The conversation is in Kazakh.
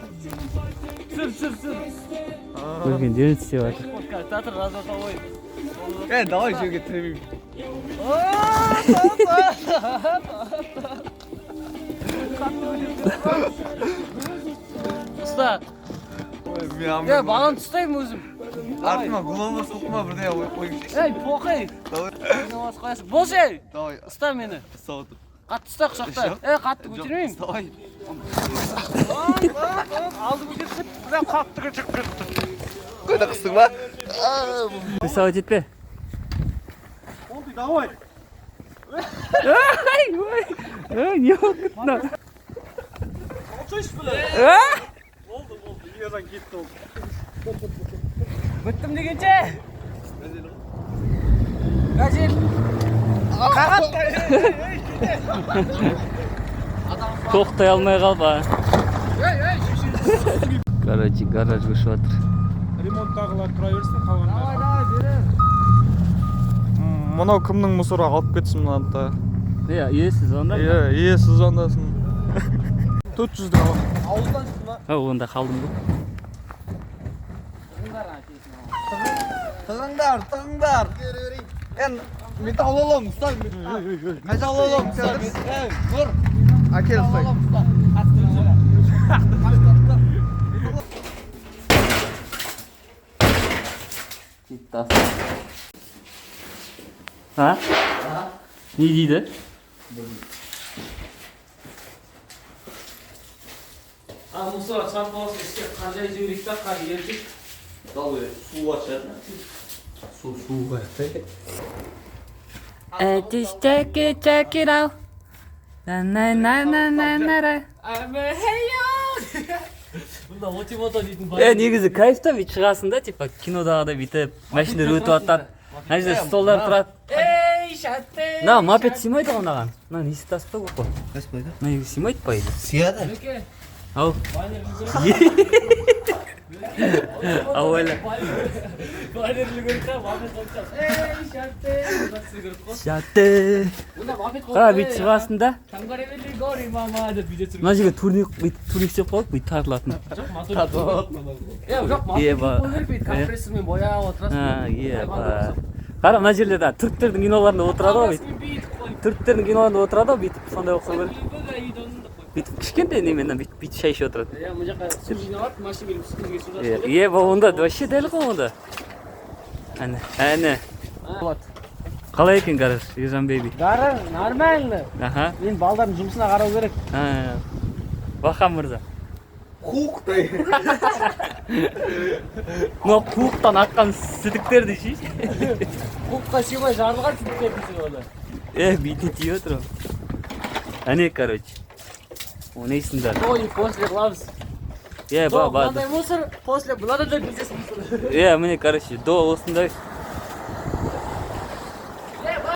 Түсір, түсір, түсір. Көрген жерін істеп жатыр. Театр разотовой. Е, давай жерге тіремеймін. Ұста. Ой, Е, баланы ұстаймын өзім. Артыма глобус соқма, бірдеңе қойып қойыңызшы. Ей, похуй. Давай. Намаз қоясың. Бос, ей. Давай. Ұста мені. Ұстап отыр. Қатты ұста, құшақта. Жоқ. Е, қатты көтермеймін. Давай. Алды көтеріп, бірақ қатты көтеріп кетті. Қайда қыстың ба? Рисовать етпе. Онды, давай. Ай, ой. Ой, не болып кетті мынау? Алсайшы, бля. Болды, болды. Ержан кетті ол. Біттім дегенше. Газель. Қағат. Тоқтай алмай қалып, а. Короче, гараж көшіп жатыр. Ремонттағылар тұра берсін, қалғандары. Давай, давай, бері. Мынау кімнің мусоры, алып кетсін мынаны да. Иә, иесі звондап. Иә, иесі звондасын. 400 лира. Ауыздан шықты ма? А, онда қалдым ғой. Тығыңдар, тығыңдар. Ен, металлолом, ұстай. Металлолом, ұстай. Ей, Нұр. Әкел, ұстай. А? Не дейді? А, мусор сатып алсын, ішке қар жайып жіберейік та, қар ерітіп. Давай, су ашады. Су, су қаяқта? Check it, check it out. На на на на на на. Бұнда оти-мото дейтін бар. Е, негізі кайф та, бүйтіп шығасың да, типа кинодағыдай бүйтіп машиналар өтіп жатады. Мына жерде столдар тұрады. Ей, шатты. Мына мопед сыймайды ғой мынаған. Мына несі тасып та көп қой. Мына жерге сыймайды по идее. Сияды. Нұреке, Ау. баннер көріп. Ау, ойла. Баннерлі көріп та, мопед қойып тастап. Ей, шатты. Жақсы көріп қой. Жатты. Бұнда мопед қойып. Қара, бүйтіп шығасың да. Таңгаремели гори мама деп видео түсірген. Мына жерге турник, бүйтіп турник істеп қойып, бүйтіп тартылатын. Жоқ, мотор. Е, жоқ, мотор Еба. қою керек, бүйтіп компрессормен бояп отырасың. А, еба. Қара, мына жерлерде түріктердің киноларында отырады ғой бүйтіп. Бүйтіп қойып. Түріктердің киноларында отырады ғой бүйтіп, сондай болып қалу керек. Бүйтіп кішкентай немен бүйтіп бүйтіп шай ішіп отырады. Иә, мына жаққа су жиналады, машина келіп үстімізге су Е, тасып. е, онда вообще дәл ғой онда. Әне, әне. Болады. Қалай екен гараж, Ержан бейби? Гараж нормально. Аха. Енді балдардың жұмысына қарау керек. А, Бахан мырза. Қуықтай. Мынау қуықтан аққан сідіктер десейші. Қуыққа сыймай жарылған сідіктер дейсің оны. Е, бетіне тиіп отыр ғой. Әне, короче. Ойнайсыңдар. До и после қыламыз. Е, До ба, ба. мынандай мусор, после мынадай да пиздец мусор. Е, міне, короче, до осындай.